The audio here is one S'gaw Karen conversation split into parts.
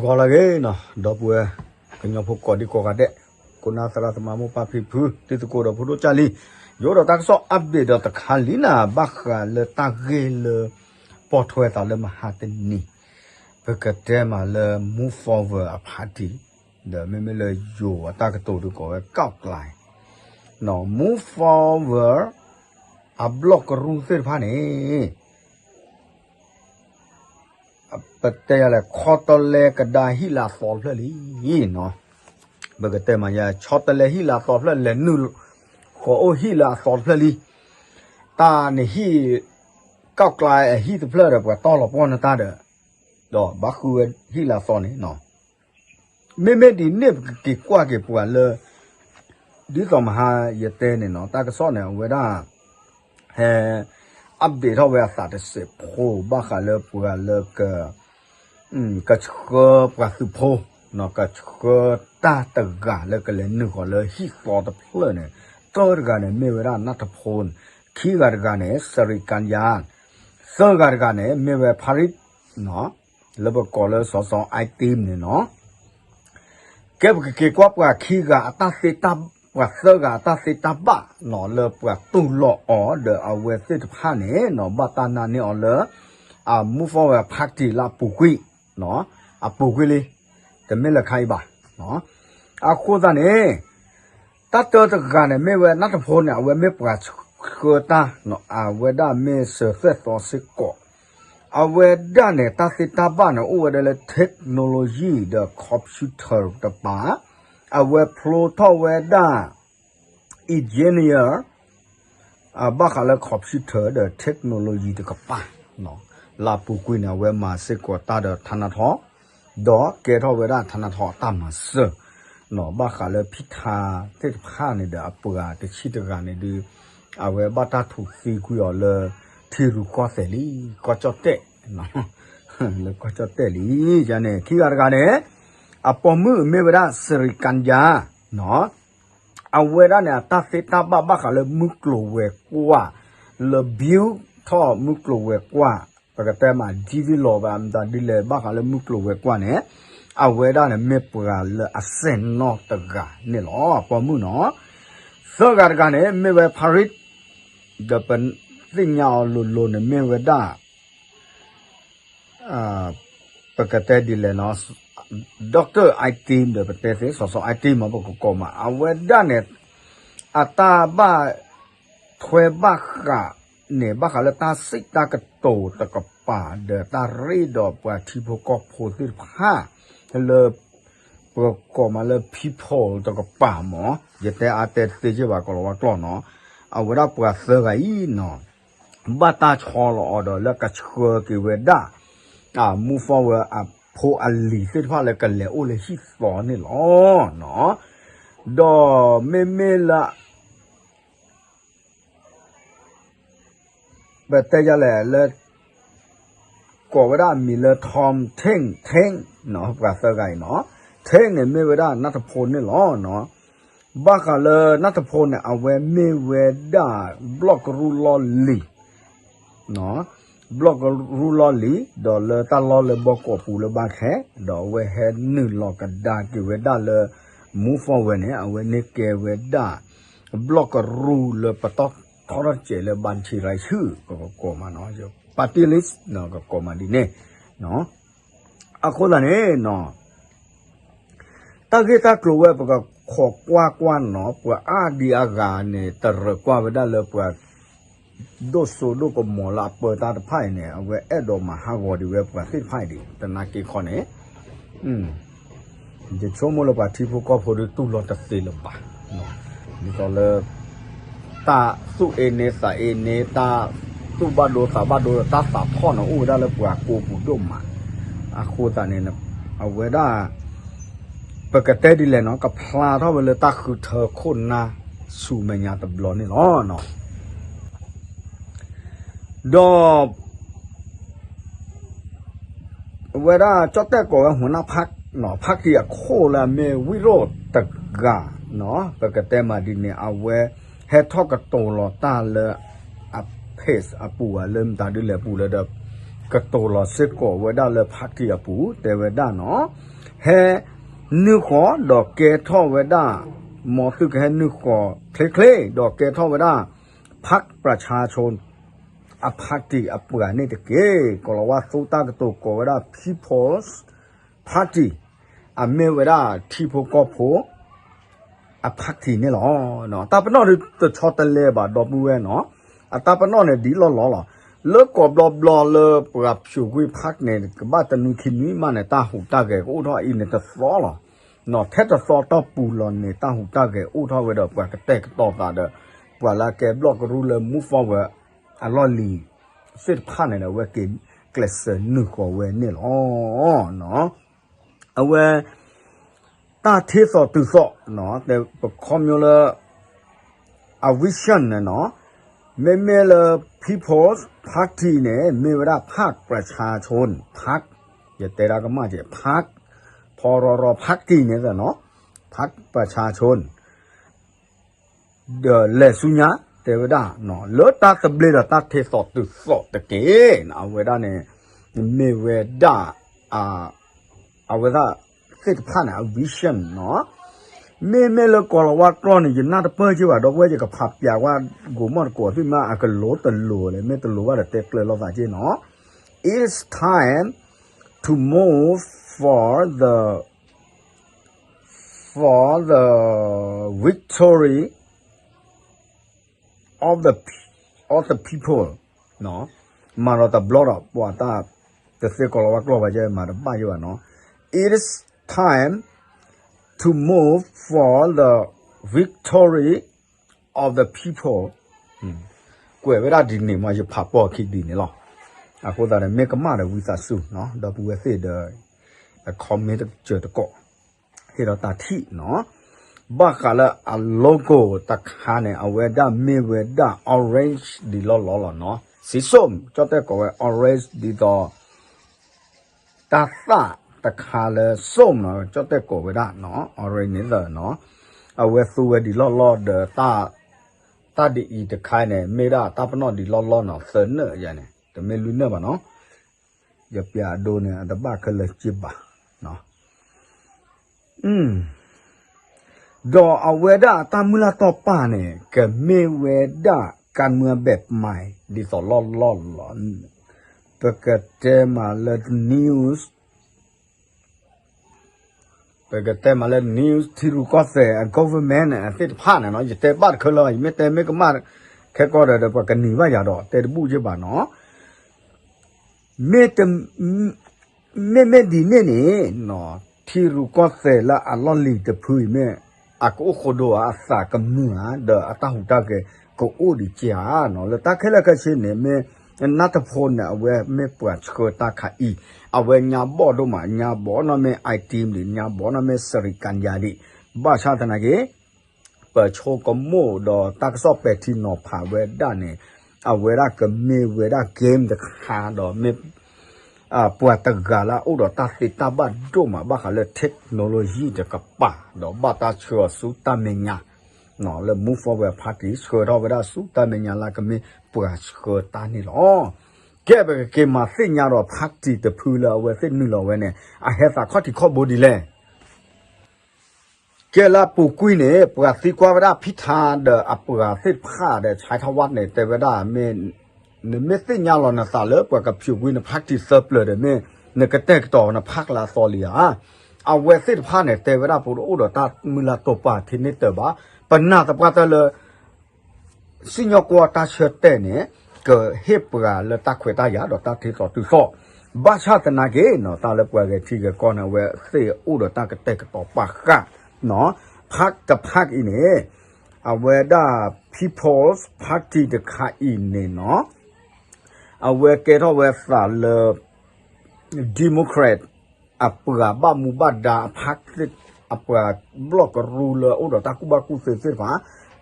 ဟါလၢအဂ့ၤနီၤ ဒီပုၢ်ဝဲၢ် ကညီဖိကိးဒံကိးဂၤဒဲး, ခိၣ်နၢ်သရၣ်သမါမိၢ်ပၢ်ဖံဖု တံၤသကိးဒီးဖိဒိၣ်ကၢ်လံ, ယအိၣ်ဒီးတၢ်ကစီၣ် update ဒီးတခါလံနၤ ဘၣ်ဃးလၢတၢ်ဂ့ၢ်လၢ ပိာ်ထွဲသးလၢမဟါတနံၤ, ပကတဲမးလၢ Move Forward အ party ဒီးမ့မ့ၢ်လၢယိၤအတၢ်ကတိၤဒုးကိးဝဲ ကၠီၣ်ကျါ Move Forward အဘျီၣ်ကရူၢ်သ့ၣ်တဖၣ်န့ၣ် ပတဲယၤလဲၣ် ဆီတလဲကဒါဟံၣ်လၢအသီတဖျၢၣ်လံနီၤ, ပကတဲမးယၤ ဆီတလဲဟံၣ်လၢအသီတဖျၢၣ် လဲၤနုာ်ဃီၤအိၣ်ဟံၣ်လၢအသီတဖျၢၣ်လံ, တၢ်န့ၣ်ဟံၣ် ကၠီၣ်ကျါအဟံၣ်တဖျၢၣ်ဒီး ပှၤတီၢ်လီၤပှီၢ်နတၢ်ဒီး ဒီးဘၣ်ဃုဝဲဟံၣ်လၢအသီန့ၣ်နီၤ မ့မ့ၢ်ဒ်န့ၣ် ပကက့ၤကွၢ်က့ၤပှၤလၢ ဒ်သိးမဟါယတဲန့ၣ်နီၤ တၢ်ကစီၣ်န့ၣ် အဝဲဒၣ် ဟဲ update ထီၣ်ဝဲအသးတစဲးဖိ ဘၣ်ဃးလၢပှၤလၢက ကဆှၢပှၤသုးဖိ, ကဆှၢတၢ်တဂၤလၢကလဲၤနုာ်ဃီၤလၢဟံၣ်သီတဖျၢၣ်န့ၣ်, တၢတဂၤန့ၣ် မ့ၢ်ဝဲဒၣ်နၢ်ထဖိ, ခံဂၤတဂၤန့ၣ် စရံကညါ, သၢဂၤတဂၤန့ၣ် မ့ၢ်ဝဲဖါရံး လၢပကိးလၢစီၤစီၤ I team န့ၣ်နီၤ ကဲပကက့ၤကွၢ်ပှၤခံဂၤအတၢ်သ့တၢ် ပှၤသၢဂၤအတၢ်သ့တၢ်ဘၣ်နီၤ လၢပှၤတူၢ်လိာ်အီၤဒီးအဝဲသ့ၣ်တဖၣ်န့ၣ်နီၤ ဘၣ်တၢ်နာ်န့ၢ်အီၤလၢ အ Move Forward Party လၢအပူၤကွံာ်, အပူၤကွံာ်လံ, တမ့ၢ်လၢခါအံၤဘၣ်. အဃိသတးန့ၣ် တၢ်တၢတဂၤန့ၣ် မ့ၢ်ဝဲနၢ်ထဖိန့ၣ် အဝဲမ့ၢ်ပှၤဆှၢတၢ်, အဝဲဒၣ်မ့ၢ်စၢၤသွဲၣ်သီစ့ၢ်ကီး အဝဲဒၣ်န့ၣ် တၢ်သ့တၢ်ဘၣ်န့ၣ် အိၣ်ဝဲဒၣ်လၢ technology ဒီး computer တပၤ, အဝဲဖျိထီၣ်ဝဲဒၣ် engineer ဘၣ်ဃးလၢ computer ဒီး technology တကပၤ, လၢအပူၤကွံာ်န့ၣ် အဝဲမၤစ့ၢ်ကီးတၢ်ဒီးထါနါထီၣ်, ဒီးကဲထီၣ်ဝဲဒၣ်ထါနါထီၣ်အတၢ်မၤစၢၤ ဘၣ်ဃးလၢဖံထါသ့ၣ်တဖၣ်န့ၣ်ဒီးအပှၤတဆံတဂၤန့ၣ်ဒုး အဝဲဘၣ်တၢ်ထုးသံကွံာ်အီၤလၢ ထံရူၢ်ကီၢ်သဲးလံ, ကီၢ်ကၠီၣ်တဲၣ်, လၢကီၢ်ကၠီၣ်တဲၣ်လံ, ယန့ၣ် ခံဂၤတဂၤန့ၣ် အပိာ်မုၣ်မ့ၢ်ဝဲဒၣ် စရံကညါ အဝဲဒၣ်န့ၣ် အတၢ်သ့တၢ်ဘၣ်ဘၣ်ဃးလၢမုၢ်ကျိၤဝဲၤကွာ်, လၢ build ထီၣ်မုၢ်ကျိၤဝဲၤကွာ်, ပကတဲမး ဒ်သိးလီၤဘၣ် မတၤဒ်လဲၣ်ဘၣ်ဃးလၢမုၢ်ကျိၤဝဲၤကွာ်န့ၣ်, အဝဲဒၣ်န့ၣ်မ့ၢ်ပှၤလၢအစဲးနီၣ်တဂၤန့ၣ်လီၤ, ပိာ်မုၣ်နီၤ, သၢဂၤတဂၤန့ၣ် မ့ၢ်ဝဲဖါရံး, ဒီးပသ့ၣ်ညါအီၤလိၤလိၤန့ၣ် မ့ၢ်ဝဲဒၣ် ပကတဲဒ်လဲၣ်နီၤ, Doctor I team ဒီးပတဲသ့ စီၤစီၤ I team မ့ၢ်ပကကိးမး အဝဲဒၣ်န့ၣ် အတၢ်ဘၣ်ထွဲဘၣ်ဃးန့ၣ် ဘၣ်ဃးလၢတၢ်စံးတၢ်ကတိၤတကပၤ ဒီးတၢ်ရ့ဒီးပှၤထံဖိကီၢ်ဖိသ့ၣ်တဖၣ် လၢ ပကကိးမးလၢ people တကပၤမ့ၢ် ယတဲအါတဲတသ့က့ဘၣ် ကလီၤဝါကျိာ်နီၤ, အဝဲဒၣ်ပှၤသၢဂၤအံၤနီၤ ဘၣ်တၢ်ဆီလီၤအီၤဒီးလၢကဆှၢက့ၤဝဲဒၣ် Move Forward အဖိအလံၤသ့ၣ်တဖၣ်လၢကလဲၤအိၣ်လၢဟံၣ်သီန့ၣ်လီၤ. ဒီးမ့မ့ၢ်လၢ ပတဲယၤလဲၣ်လၢ ကိးဝဲဒၣ်အမံၤလၢ Tom Teng Teng ပှၤသၢဂၤအံၤနီၤ, Teng န့ၣ်မ့ၢ်ဝဲဒၣ်နၢ်တဖိန့ၣ်လီၤ. ဘၣ်ဃးလၢနၢ်တဖိန့ၣ် အဝဲမ့ၢ်ဝဲဒၣ် ဘျီၣ်ကရူၢ်လီၢ်လံၤ ဘျီၣ်ကရူၢ်လီၢ်လံၤ ဒီးလၢတၢ်လီၢ်လၢဘီကီးပူၤလၢဘၣ်ခဲ, ဒီးအဝဲဟဲနုာ်လီၤကဒါက့ၤဝဲဒၣ်လၢ Move Forward န့ၣ် အဝဲန့ၢ်ကဲဝဲဒၣ် ဘျီၣ်ကရူၢ်လၢပတီၢ်ထီထီၣ်တစဲးလၢ ဘၣ်ထံရၤဆူၣ် ကကိးမးနီၤ, party list ကကိးမးဒ်န့ၣ် အဃိသတးန့ၣ်နီၤ တၢ်ဂ့ၢ်တၢ်ကျိၤဝဲ ပကခိးကွၢ်ကွၢ်နီၤ ပှၤအါဒံအါဂၤန့ၣ် တရၢၢ်ကွၢ်ဝဲဒၣ်လၢပှၤ ဒိၣ်စိဒိၣ်ကမီၤလၢအပၢတၢ်တဖၣ်အံၤန့ၣ် အဝဲအဲၣ်ဒိးမၤဟးဂီၤဒံးဝဲပှၤသ့ၣ်တဖၣ်အံၤဒံး တနာ်က့ခီန့ၣ် ယဆိကမိၣ်လၢပှၤထံဖိကီၢ်ဖိဒုးတူၢ်လိာ်တသ့လၢၤဘၣ်. ဒ်သိးလၢ တၢ်သူၣ်အ့န့သးအ့န့ တၢ်သူၣ်ဘၣ်ဒိသးဘၣ်ဒိ တၢ်သးထီၣ်န့ၣ် အိၣ်ဝဲဒၣ်လၢပှၤကိးပူၤဒိၣ်မး. အဃိသတးန့ၣ် အဝဲဒၣ် ပကတဲဒ်လဲၣ်နီၤ ကဖျါထီၣ်ဝဲလၢတၢ်ဃုထၢခိၣ်နၢ်ဆူမဲာ်ညါတဘျီန့ၣ်လီၤ. ဒီး အဝဲဒၣ်ကၠီၣ်တဲၣ်ကိးဝဲ หัวหน้าพรรค พรรค အခိၣ်လၢအမ့ၢ်ဝံၣ်ရိၣ်တဂၤ ပကတဲမးဒ်န့ၣ် အဝဲဟဲထီၣ်ကတိၤလီၤတၢ်လၢအ page အပူၤ လၢမတၤဒ်လဲၣ်အပူၤလၢဒီး ကတိၤလီၤစ့ၢ်ကီးဝဲဒၣ်လၢ party အပူၤ တဲဝဲဒၣ်နီၤ, ဟဲနုာ်ဃီၤဒီးကဲထီၣ်ဝဲဒၣ်, မ်သုကဟဲနုာ်ဃီၤချ့ချ့ ဒီးကဲထီၣ်ဝဲဒၣ် พรรคประชาชน အ party အပှၤန့ၣ်တက့ၢ်. ကီၤလၤဝါသူတၢ်ကတိၤကိးဝဲဒၣ် People's Party အမ့ၢ်ဝဲဒၣ်ထံဖိကီၢ်ဖိ အ party န့ၣ်လီၤ. တၢ်ပနီၣ်ဒ်တဆီတလဲဘၣ် ဒီပုၢ်ဝဲၢ်နီၤ, အတၢ်ပနီၣ်န့ၣ်ဒ်လီၢ်လီၢ်လီၤ. လၢကီၢ်ဘျီဘျီလၢပှၤဖၠိၣ်ကွံာ် party န့ၣ် ကဘၣ်တနွံခံနွံမးန့ၣ် တၢ်ဟူးတၢ်ဂဲၤကအိၣ်ထီၣ်အံၤန့ၣ်တသီလီၤ. ထဲတသီတီၢ်ပူၤလီၤန့ၣ် တၢ်ဟူးတၢ်ဂဲၤအိၣ်ထီၣ်ဝဲဒီး ပှၤကတဲာ်ကတီၤသးဒီး ပှၤလၢအကဲဘျီၣ်ကရူၢ်လၢ move forward အလီၢ်လံၤသ့ၣ်တဖၣ်န့ၣ်ဒီး အဝဲက့ၤကျဲးစၢးနုာ်ဃီၤဝဲန့ၣ်လီၤ. အဝဲ တၢ်ထ့သိးတုၤသိး တဲပခီပညီလၢ အ vision န့ၣ်နီၤ, မ့မ့ၢ်လၢ People's Party န့ၣ် မ့ၢ်ဝဲဒၣ် พรรคประชาชน พรรค, ယတဲဒၣ်ကမၣ်က့ၤ พรรค, ဖီရီရီ party န့ၣ်နီၤ, พรรคประชาชน ဒီးလဲၤဆူညါ တဲဝဲဒၣ် လၢတၢ်သဘျ့ဒီးတၢ်ထ့သိးတုၤသိးတက့ၢ်. အဝဲဒၣ်န့ၣ် မ့ၢ်ဝဲဒၣ် အဝဲဒၣ်သ့ၣ်တဖၣ်န့ၣ် အ vision နီၤ. မ့မ့ၢ်လၢကီၤလၤဝါကျိာ်န့ၣ် ယနၢ်တပၢၢ်က့ၤဘၣ် ဒီပုၢ်ဝဲၢ် ယကဖးပၠးကွၢ် ကိးမီၢ်တကိးသ့ၣ်မး အကလိတလိၤလဲၣ် မ့ၢ်တလိၤဘၣ်ဒီးတဲကျၢၤလိာ်သးက့ၢ်နီၤ. It's time to move for the for the victory of the of the people မၤဒီးတဘျီဒီး ပှၤတၢ်တသ့ကီၤလၤဝါကျိာ်ဘၣ်ကဲ မၤတဘၣ်ယဘၣ်နီၤ. It is time to move for the victory of the people. ကွဲးဝဲဒၣ်ဒ်န့ၣ်မး ယဖးပီၢ်ခံဒ်န့ၣ်လီၤ. အဃိသတးန့ၣ် မ့ၢ်ကမၣ်ဒီးဝံသးစူၤ ဒီပုၢ်ဝဲၢ်သ့ၣ်ဒီး အ comment တစၢၤတကိး ဟ့ၣ်ဒီးတၢ်ထံၣ်နီၤ. ဘၣ်ဃးလၢအ logo တခါန့ၣ် အဝဲဒၣ်မ့ၢ်ဝဲဒၣ် orange ဒ်လီၢ်လီၢ်လီၤနီၤ. စံးစိၣ် ကၠီၣ်တဲၣ်ကိးဝဲ orange ဒ်သိး တၢ်သၣ်တခါလၢစိၣ်နီၤ ကၠီၣ်တဲၣ်ကိးဝဲဒၣ်နီၤ orange န့ၣ်သနီၤ. အဝဲသူဝဲဒ်လီၢ်လီၢ်ဒီး တၢ်ဒ်အံၤတခါန့ၣ် မ့ၢ်ဒၣ်တၢ်ပနီၣ်ဒ်လီၢ်လီၢ်နီၤ သၢနၢၣ်ယၤန့ၣ် တမ့ၢ်လွံၢ်နၢၣ်ဘၣ်နီၤ. ယပျးအဒိန့ၣ် အတဘၣ်ခဲလၢာ်က့ဘၣ် ဒီးအဝဲဒၣ်အတၢ်မုၢ်လၢ်တီၢ်ပာ်န့ၣ် ကမ့ၢ်ဝဲဒၣ် การเมืองแบบใหม่ ဒ်သိးလီၢ်လီၢ်လီၤ. ပကတဲမးလၢ news ပကတဲမးလၢ news ထံရူၢ်ကီၢ်သဲးအ government န့ၣ် အသ့ၣ်တဖၣ်န့ၣ်နီၤ ယတဲဘၣ်တခါလၢ ယမ့ၢ်တဲမ့ၢ်ကမၣ်ခဲကီၢ်ဒီး ပှၤကနံၤဘၣ်ယၤဒီး တဲတဘူၣ်က့ဘၣ်နီၤ. မ့မ့ၢ်ဒ်န့ၣ်န့ၣ် ထံရူၢ်ကီၢ်သဲးလၢအလီၢ်လံၤတဖုအံၤမ့ၢ် အကအိၣ်ဃိဒိၣ်ဧါအသးကမုာ်ဧါ ဒီးအတၢ်ဟူးတၢ်ဂဲၤကအိၣ်ဒံးက့ဧါနီၤ. လၢတၢ်ခဲလၢာ်ခဲဆ့န့ၣ် မ့ၢ်နၢ်တဖိန့ၣ် အဝဲမ့ၢ်ပှၤဆှၢတၢ်ခါအံၤ အဝဲညါဘီၣ်ဒိၣ်မး ညါဘီၣ်နီၢ်မ့ၢ် I T ဒံး ညါဘီၣ်နီၢ်မ့ၢ် စရံကညါဒံး ဘၣ်ဆၣ်သနာ်က့ ပဆိကမိၣ်ဒီးတၢ်ကစီၣ်ပဲာ်ထံနီၤဖးဝဲဒၣ်န့ၣ် အဝဲဒၣ်ကမ့ၢ်ဝဲဒၣ် game တခါဒီးမ့ၢ် ပှၤတဂၤလၢအအိၣ်ဒီးတၢ်သ့တၢ်ဘၣ်ဒိၣ်မး ဘၣ်ဃးလၢ technology တကပၤ ဒီးဘၣ်တၢ်ဆှၢအီၤဆူတၢ်မဲာ်ညါ လၢ Move Forward Party ဆှၢထီၣ်ဝဲဒၣ်ဆူတၢ်မဲာ်ညါလၢကမ့ၢ်ပှၤဆှၢတၢ်န့ၣ်လီၤ. ကဲ ပကက့ၤမၤသ့ၣ်ညါဒီး party တဖုလၢအဝဲသ့ၣ်နုာ်လီၤဝဲန့ၣ် အဟဲသးခီၣ်ထံးခီၣ်ဘိဒ်လဲၣ် ကဲလၢအပူၤကွံာ်န့ၣ် ပှၤသံကွၢ်ဝဲဒၣ်ဖံထါဒီးအပှၤသ့ၣ်တဖၣ်ဒီး ဆဲးထီၣ်ဝၣ်န့ၣ် တဲဝဲဒၣ် နမ့ၢ်သ့ၣ်ညါလီၤနသးလၢပှၤကဖၠိၣ်ကွံာ်န party သၢပျၢၤဒီး မ့ၢ်နကတဲာ်ကတီၤနဖးကလါအသီလံဧါ. အဝဲသ့ၣ်တဖၣ်န့ၣ် တဲဝဲဒၣ်ပအိၣ်ဒီးတၢ်မုၢ်လၢ်တိာ်ပာ်ထဲန့ၣ်တၢ်ဘၣ် ပနာ်သပှၢ်တၢၢ်လၢ စံၣ်ညီၣ်ကွီၢ်တၢ်ဆၢတဲာ်န့ၣ် ကဟ့ၣ်ပှၤလၢတၢ်ခွဲးတၢ်ယာ်ဒီးတၢ်ထ့သိးတုၤသိး ဘၣ်ဆၣ်သနာ်က့နီၤ တၢ်လၢပှၤဂဲၤထံဂဲၤကီၢ်န့ၣ် အဝဲသ့ၣ်အိၣ်ဒီးတၢ်ကတဲာ်ကတီၤပာ်ဃာ်နီၤ ဖးတဖးအံၤန့ၣ် အဝဲဒၣ် People's Party တခါအံၤန့ၣ်နီၤ အဝဲကဲထီၣ်ဝဲသးလၢ Democrat အပှၤဘၣ်မူဘၣ်ဒါအဖး အပှၤဘျီၣ်ကရူၢ်လၢအအိၣ်ဒီးတၢ်ကူၣ်ဘၣ်ကူၣ်သ့သ့ၣ်တဖၣ်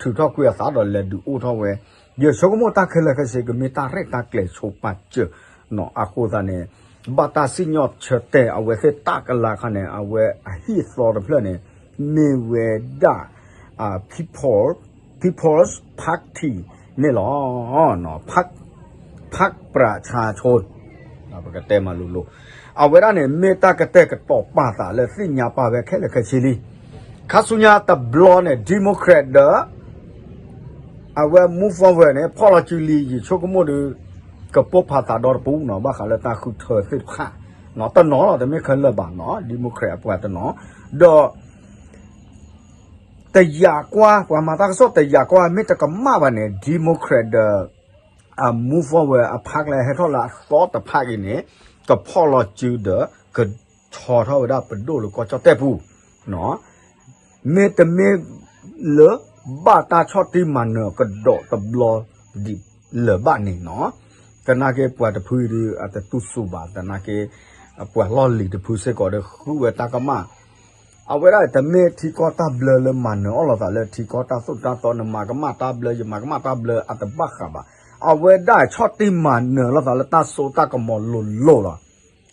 ထုးထီၣ်ကွံာ်အသးဒီးလဲၤဒုးအိၣ်ထီၣ်ဝဲ ယဆိကမိၣ်တၢ်ခဲလၢာ်ခဲဆ့ကမ့ၢ်တၢ်ရဲၣ်တၢ်ကျဲၤဆိပာ်စၢၤနီၤ အဃိသတးန့ၣ် ဘၣ်တၢ်စံၣ်ညီၣ်ဆၢတဲာ်အဝဲသ့ၣ်တၢ်ကလၤခါန့ၣ် အဝဲအဟံၣ်အသီတဖျၢၣ်န့ၣ် မ့ၢ်ဝဲဒၣ် People's Party န့ၣ်လီၤ พรรคประชาชน ပကတဲမၤလိၤလိၤ, အဝဲဒၣ်န့ၣ် မ့ၢ်တၢ်ကတဲာ်ကတီၤပာ်သးလၢသ့ၣ်ညါပာ်ဝဲခဲလၢာ်ခဲဆ့လံ. ခါဆူညါတဘျီန့ၣ် Democrat ဒီး အဝဲ Move Forward န့ၣ် ဖီၣ်လီၤစုလံ ယဆိကမိၣ်ဒီး ကပိၢ်ဖးသးဒီတပူၤနီၤ ဘၣ်ဃးလၢတၢ်ဃုထၢသ့ၣ်တဖၣ်, တနီၤလီၤ တမ့ၢ်ခဲလၢာ်ဘၣ်နီၤ Democrat အပှၤတနီၤ, ဒီး တယာ်ကွၢ် ပှၤမၤတၢ်ကစီၣ်တယာ်ကွၢ် မ့ၢ်တကမၣ်ဘၣ်န့ၣ် Democrat ဒီး အ Move Forward အဖါကျဲဟဲထီၣ်လၢအသီတဖၣ်အံၤန့ၣ် ကဖီၣ်လီၤစုဒီး ကဆီထီၣ်ဝဲဒၣ်ပဒိၣ်လၢကီၢ်ကၠီၣ်တဲၣ်ပူၤ မ့တမ့ၢ်လၢ ဘၣ်တၢ်ဆီၣ်တံၢ်မၤနၢၤကဒီးတဘျီဒ်လၢၤဘၣ်န့ၣ်နီၤ, သနာ်က့ပှၤတဖုဒုးအတတူၢ်စူၤဘၣ် သနာ်က့ ပှၤလီၢ်လံၤတဖုစ့ၢ်ကီးဒီးဃုဝဲတၢ်ကမၣ်, အဝဲဒၣ်တမ့ၢ်ထံကီၢ်တၢ်ဘျၢလၢမၤနၢၤအီၣ်လိာ်သးလၢထံကီၢ်တၢ်သိၣ်တၢ်သီ နမၤကမၣ်တၢ်ဘျၢ ယမၤကမၣ်တၢ်ဘျၢအတဘၣ်ဃးဘၣ်, အဝဲဒၣ်ဆီၣ်တံၢ်မၤနၢၤလိာ်သးလၢတၢ်စိတၢ်ကမီၤလိၤလိၤလီၤ.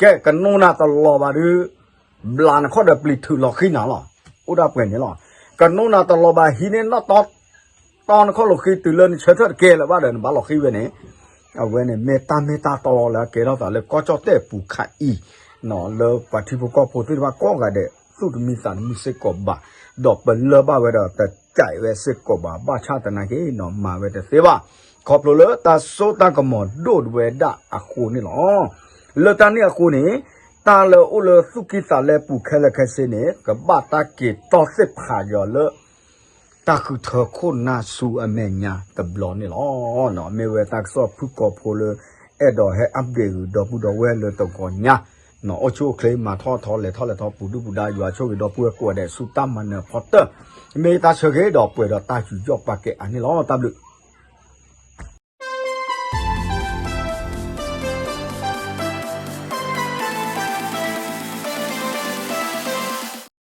ကဲ ကနိးနၤတလီၤဘၣ်ဒုး ဘျးနခီၣ်ဒီးပျံၤထုးလီၤဃံနၤလီၤ. အိၣ်ဒၣ်ပှဲၤန့ၣ်လီၤ. ကနိးနၤတလီၤဘၣ်ဟံးန့ၢ်နီၣ်တီ တီနခီၣ်လိာ်ဃံတုၤလၢနဆၢထၢၣ်တကဲလၢၤဘၣ်ဒီး နဘၣ်လီၤဃံဝဲန့ၣ်, အဝဲန့ၣ်မ့ၢ်တၢ်မ့ၢ်တၢ်တီလၢအကဲထီၣ်သးလၢကီၢ်ကၠီၣ်တဲၣ်ပူၤခါအံၤ, လၢပှၤထံဖိကီၢ်ဖိသ့ၣ်တဖၣ်ကိးဂၤဒဲး သူၣ်တမံသးတမုာ်စ့ၢ်ကီးဘၣ်, ဒီးပလၢၢ်ဘၣ်ဝဲဒီးတကးဝဲစ့ၢ်ကီးဘၣ် ဘၣ်ဆၣ်သနာ်က့နီၤ မၤဝဲတသ့ဘၣ်, ခီဖျိလၢတၢ်စိတၢ်ကမီၤဒိၣ်ဝဲဒၣ်အဃိန့ၣ်လီၤ. လၢတၢ်န့ၣ်အဃိန့ၣ် တၢ်လၢအိၣ်လၢသူၣ်ကံၢ်သးလဲပူၤခဲလၢာ်ခဲဆ့န့ၣ် ကဘၣ်တၢ်က့ၤတီၢ်သ့ၣ်ဖးက့ၤအီၤလၢ တၢ်ဃုထၢခိၣ်နၢ်ဆူအမဲာ်ညါတဘျီန့ၣ်လီၤ. မ့ၢ်ဝဲတၢ်ကစီၣ်ဖုၣ်ကိာ်ဖိလၢ အဲၣ်ဒိးဟဲ update ဂုာ်ဒီပုၢ်ဒီဝဲၢ်လၢတဂီၤညါ, အိၣ်ဆူၣ်အိၣ်ချ့မၤထီၣ်ထီလဲၤထီၣ်လဲၤထီၣ်ပူၤဒုၣ်ပူၤဒါ ယွၤဆိၣ်ဂ့ၤဒီပုၢ်ဝဲၢ်ကိးဂၤဒဲးဆူတၢ်မၤနၢၤဖီတၢၢ်, မ့ၢ်တၢ်ဆၢဂ့ၤဒီးပှဲၤဒီးတၢ်ယူးယီၣ်ပာ်ကဲအါန့ၣ်လီၤ. တၢ်ဘျုး